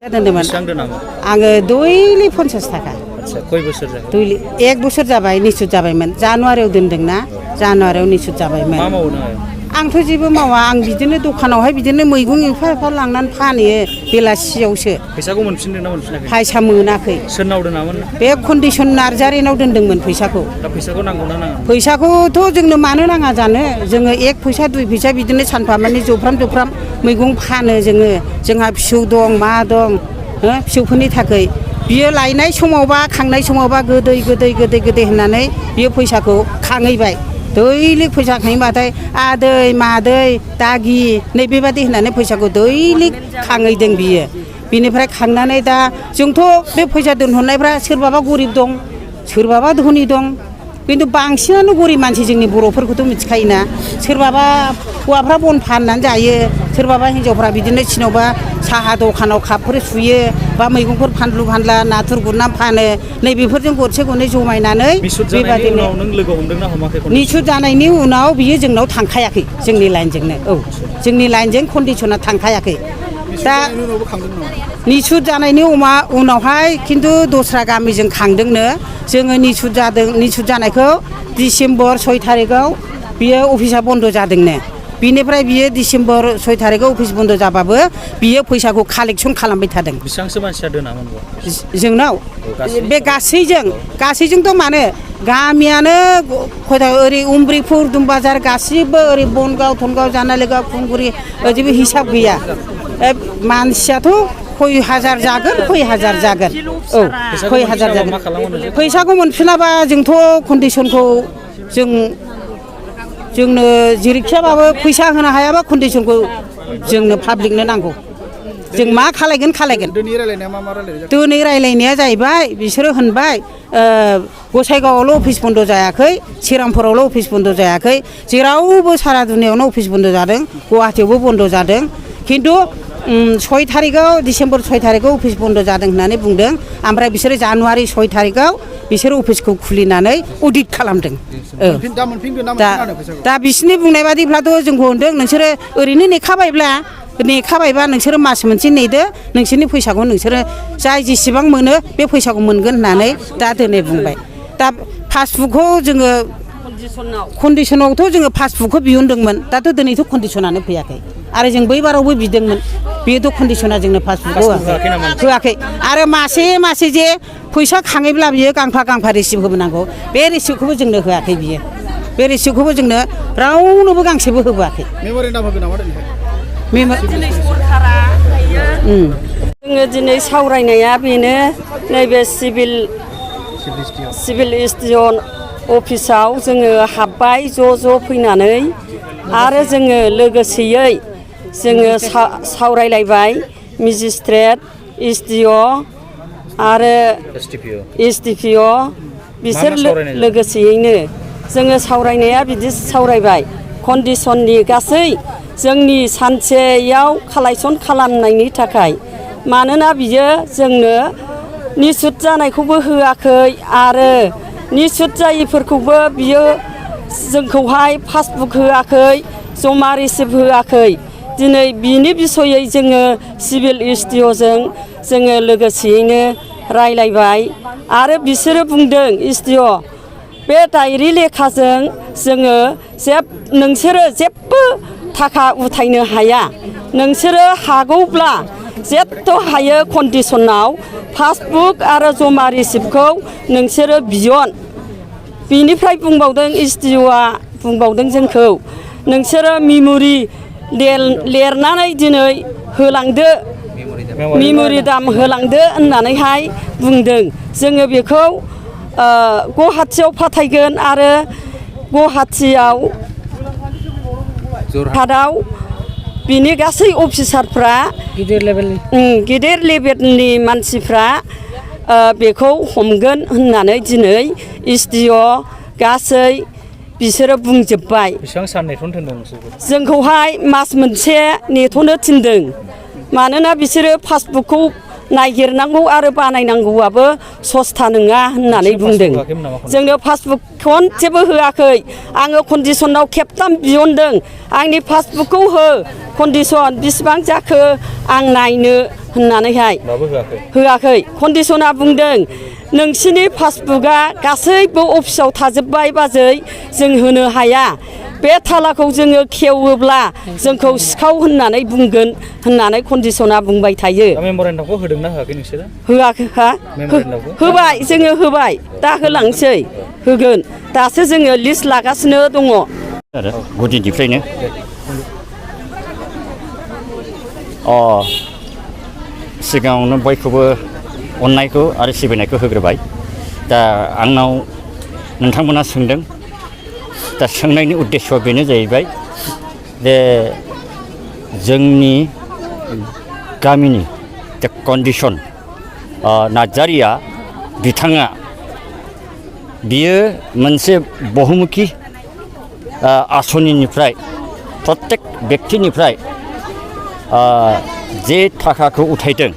दोनदोंमोन आङो दैलि 50 थाखा खय बोसोर जाबाय दैलि 1 बोसोर जाबाय निसुत जाबायमोन जानुवारियाव दोनदोंना जानुवारियाव निसुत जाबायमोन मा मावो नोङो आंथ' जेबो मावा आं बिदिनो दखानावहाय बिदिनो मैगं एफा लांनानै फानहैयो बेलासियावसो फैसाखौ मोनफिनदों ना मोनफिनाखै फैसा मोनाखै सोरनाव दोनामोन बे कन्डिसन नार्जारिनाव दोनदोंमोन फैसाखौ दा फैसाखौ नांगौ ना नाङा फैसाखौथ' जोंनो मानो नाङा जानो जोङो 1 फैसा 2 फैसा बिदिनो सानफा माने जफ्राम मैगं फानो जोंहा फिसौ दं मा दं फिसौफोरनि थाखाय बियो लायनाय समावबा खांनाय समावबा गोदै होननानै बियो फैसाखौ खाङैबाय दैलिक फैसा खाङैबाथाय आदै मादै दागि नैबेबादि होननानै फैसाखौ दैलिक खाङैदों बियो बिनिफ्राय खांनानै दा जोंथ' बे फैसा दोनहरनायफ्रा सोरबाबा गरिब दं सोरबाबा धनि दं खिन्थु बांसिनानो गरिब मानसि जोंनि बर'फोरखौथ' मिथिखायोना सोरबाबा हौवाफ्रा बन फाननानै जायो सोरबाबा हिनजावफ्रा बिदिनो सोरनावबा साहा दखानाव कापफोर सुयो बा मैगंफोर फानलु फानला नाथुर गुरना फानो नैबेफोरजों गरसे गरनै जमायनानै बेबादिनो नों लोगो हमदोंना हमाखै निसुत जानायनि उनाव बियो जोंनाव थांखायाखै जोंनि लाइनजोंनो जोंनि लाइनजों कन्डिसना थांखायाखै दा निसुत जानायनि उनावहाय खिन्थु दस्रा गामिजों खांदोंनो जोङो निसुत जानायखौ डिसेम्बर 6 थारिखआव बियो अफिसा बन्द' जादोंनो बिनिफ्राय बियो डिसेम्बर 6 थारिखआव अफिस बन्द' जाबाबो बियो फैसाखौ कालेक्सन खालामबाय थादों बेसेबांसो मानसिया दोनामोन जोंनाव बे गासैजोंथ' मानो गामियानो ओरै उमब्रिपुर दुमबाजार गासिबो ओरै बनगाव थनगाव जानालिगाव खुंगुरि जेबो हिसाब गैया मानसियाथ' खय हाजार जागोन फैसाखौ मोनफिनाबा जोंथ' कन्डिसनखौ जोंनो जेरैखियाबाबो फैसा होनो हायाबा कन्डिसनखौ जोंनो पाब्लिकनो नांगौ जों मा खालायगोन दिनै रायलायनाया जाहैबाय बिसोरो होनबाय गसाइगावआवल' अफिस बन्द' जायाखै चिरांफोरावल' अफिस बन्द' जायाखै जेरावबो सारा दुनियावनो अफिस बन्द' जादों गुवाहाटियावबो बन्द' जादों खिन्थु 6 थारिखआव डिसेम्बर 6 थारिखआव अफिस बन्द' जादों होननानै बुंदों ओमफ्राय बिसोरो जानुवारि 6 थारिखआव बिसोरो अफिसखौ खुलिनानै अडिट खालामदों दा बिसोरनि बुंनाय बादिब्लाथ' जोंखौ होनदों नोंसोरो ओरैनो नेखाबायबा नोंसोरो मास मोनसे नेदो नोंसोरनि फैसाखौ नोंसोरो जाय जेसेबां मोनो बे फैसाखौ मोनगोन होननानै दा दिनै बुंबाय दा पासबुकखौ जोङो कन्डिसनावथ' जोङो पासबुकखौ बिहरदोंमोन दाथ' दिनैथ' कन्डिसनानो फैयाखै आरो जों बै बारावबो बिदोंमोन बेथ' कन्डिसना जोंनो पासबुकखौ होआखै आरो मासे जे फैसा खाङैब्ला बियो गांफा रिसिप्ट होबोनांगौ बे रिसिप्टखौबो जोंनो होआखै बियो बे रिसिप्टखौबो जोंनो रावनोबो गांसेबो होबोआखै जोङो दिनै सावरायनाया बेनो नैबे सिभिल स्टेसन अफिसाव जोङो हाबबाय ज' फैनानै आरो जोङो लोगोसेयै जोङो सावरायलायबाय मेजिस्ट्रेट SDO आरो SDPO बिसोर लोगोसेयैनो जोङो सावरायनाया बिदि सावरायबाय कन्डिसननि गासै जोंनि सानसेयाव कालेक्सन खालामनायनि थाखाय मानोना बियो जोंनो निसुत जानायखौबो होआखै आरो निसुत जायिफोरखौबो बियो जोंखौहाय पासबुक होआखै जमा रिसिप्ट होआखै दिनै बिनि बिसयै जोङो सिभिल SDOजों जोङो लोगोसेयैनो रायलायबाय आरो बिसोरो बुंदों SDO बे डायरि लेखाजों जोङो नोंसोरो जेबो थाखा उथायनो हाया नोंसोरो हागौब्ला जेथ' हायो कन्डिसनाव पासबुक आरो जमा रिसिप्टखौ नोंसोरो बियन बिनिफ्राय बुंबावदों SDOआ बुंबावदों जोंखौ नोंसोरो मेम'रि लिरनानै दिनै होलांदो मेम'रि दाम होलांदो होननानैहाय बुंदों जोङो बेखौ गुवाहाटियाव फाथायगोन आरो गुवाहाटियाव जरहाटआव बिनि गासै अफिसारफ्रा गिदिर लेभेलनि मानसिफ्रा बेखौ हमगोन होननानै दिनै SDO गासै बिसोरो बुंजोब्बाय बेसेबां सान नेथ'नो थिनदों जोंखौहाय मास मोनसे नेथ'नो थिनदों मानोना बिसोरो पासबुकखौ नागिरनांगौ आरो बानायनांगौआबो सस्ता नङा होननानै बुंदों जोंनो पासबुक खनसेबो होआखै आङो कन्डिसनाव खेबथाम बिहरदों आंनि पासबुकखौ हो कन्डिसन बिसिबां जाखो आं नायनो होननानैहाय होमबाबो होआखै होआखै कन्डिसना बुंदों नोंसिनि पासबुकआ गासैबो अफिसाव थाजोब्बाय बाजै जों होनो हाया बे थालाखौ जोङो खेवोब्ला जोंखौ सिखाव होननानै बुंगोन होननानै कन्डिसना बुंबाय थायो दा मेम'रेन्डामखौ होदोंना होआखै नोंसोरो होआखै हा मेम'रेन्डामखौ होबाय जोङो होबाय दा होलांसै होगोन दासो जोङो लिस्ट लागासिनो दङ आरो गुदिनिफ्रायनो सिगाङावनो बयखौबो अननायखौ आरो सिबिनायखौ होग्रोबाय दा आंनाव नोंथांमोना सोंदों दा सोंनायनि उद्देश्यआ बेनो जाहैबाय जे जोंनि गामिनि दा कन्डिसन नार्जारिया बिथाङा बियो मोनसे बहुमुखि आसनिनिफ्राय प्रत्येक बेक्तिनिफ्राय जे थाखाखौ उठायदों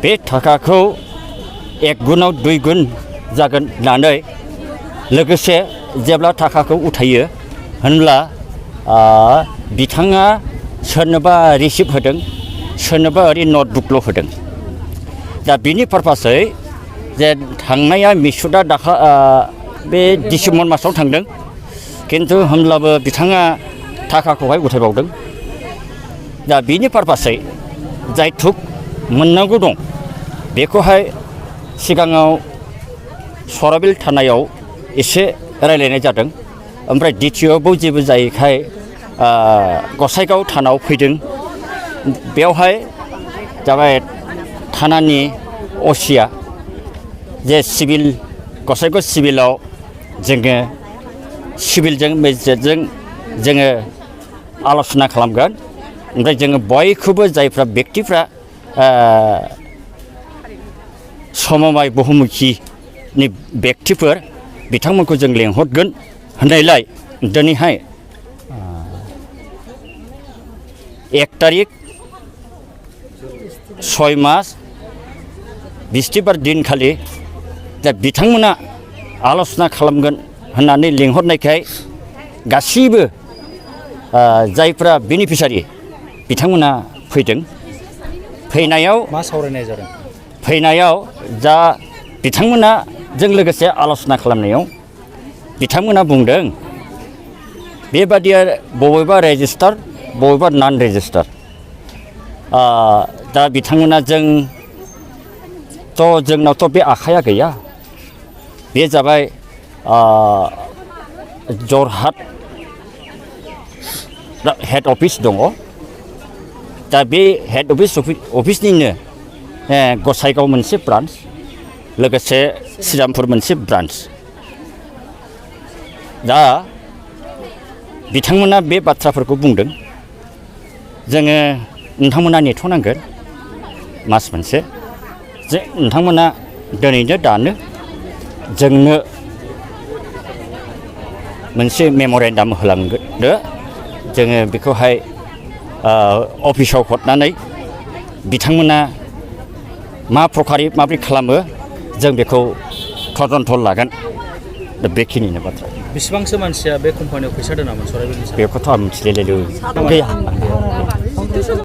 बे थाखाखौ 1 गुनाव 2 गुन जागोन होननानै लोगोसे जेब्ला थाखाखौ उठायो होनब्ला बिथाङा सोरनोबा रिसिप्ट होदों सोरनोबा ओरै नटबुकल' होदों दा बिनि पारपासै जे थांनाया मिसुदा दाखा बे डिसेम्बर मासाव थांदों किन्तु होमब्लाबो बिथाङा थाखाखौहाय उथायबावदों दा बिनि पारपासै जाय थुक मोननांगौ दं बेखौहाय सिगाङाव सराबिल थानायाव एसे रायलायनाय जादों ओमफ्राय द्वितीयआवबो जेबो जायैखाय गसाइगाव थानायाव फैदों बेवहाय जाबाय थानानि असिया जे सिभिल गसाइगाव सिभिलाव जोङो सिभिलजों मेजिस्ट्रेटजों जोङो आल'सना खालामगोन ओमफ्राय जोङो बयखौबो जायफ्रा बेक्तिफ्रा समबाय बहुमुखिनि बेक्तिफोर बिथांमोनखौ जों लेंहरगोन होननायलाय दिनैहाय 1 तारिख 6 मास बिस्तिबार दिनखालि दा बिथांमोना आल'सना खालामगोन होननानै लेंहरनायखाय गासैबो जायफ्रा बेनिफिसारि बिथांमोना फैदों फैनायाव मा सावरायनाय जादों फैनायाव जा बिथांमोना जों लोगोसे आल'सना खालामनायाव बिथांमोना बुंदों बेबादिया बबेबा रेजिस्टार बबेबा नन रेजिस्टार दा बिथांमोना जोंनावथ' बे आखाया गैया बे जाबाय जरहाट हेड अफिस दङ दा बे हेड अफिसनिनो गसाइगाव मोनसे ब्रान्स लोगोसे श्रीरामपुर मोनसे ब्रान्स दा बिथांमोना बे बाथ्राफोरखौ बुंदों जोङो नोंथांमोना नेथ'नांगोन मास मोनसे जे नोंथांमोना दिनैनो दानो जोंनो मोनसे मेम'रेन्डाम होलांदो जोङो बेखौहाय अफिसाव हरनानै बिथांमोना मा प्रकारै माबोरै खालामो जों बेखौ तदन्थ लागोन दा बेखिनिनो बाथ्रा बेसेबांसो मानसिया बे कम्पानियाव फैसा दोनामोन सराइबिलनि बेखौथ' आं मिथिलायलाय गैया